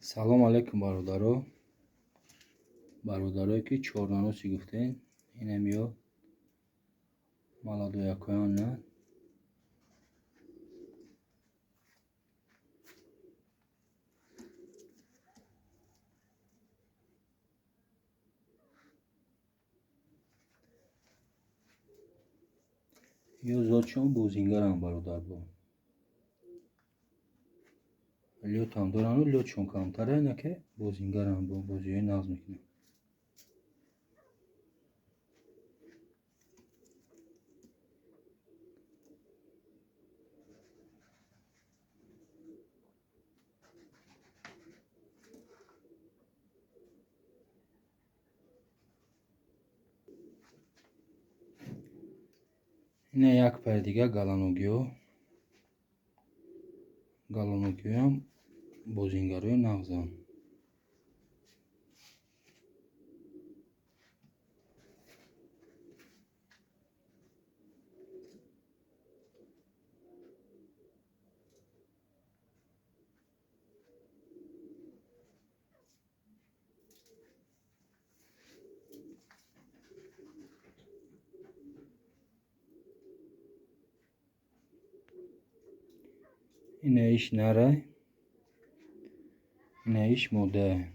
Салом алейкум, бародаро. Бародарое, ки чорнаноси гуфтем, инам ё молодоякоян на. Ё зодшон бозингарам, бародар, бо лётам дорану лётшон камтара, ина ки бозингарам, бо бозиҳои нағз мекунанд. Ина як пари дига галаногиҳо. Галаногиҳоям бозингарои нағзанд. Ина иш нарай, ина иш модае.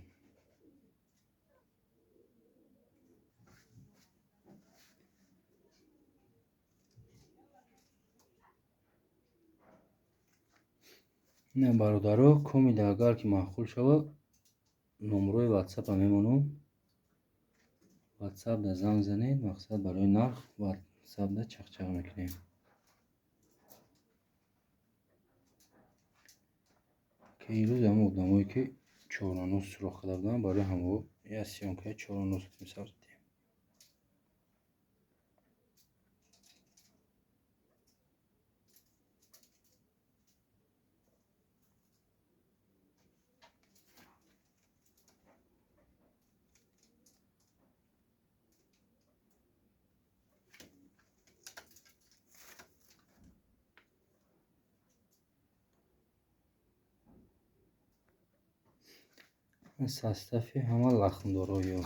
Ина, бародаро, комида агар ки маъқул шавад, номрои ватсапа мемонам. Ватсапда занг занед, мақсад барои нарх ватсапда чақчақ мекунем. Ки имрӯз ҳамон одамое, ки чорнанос суроғ карда буданд, барои ҳамо як съёмкаи чорнанос месабзидем. Состави ҳама лахмдороё.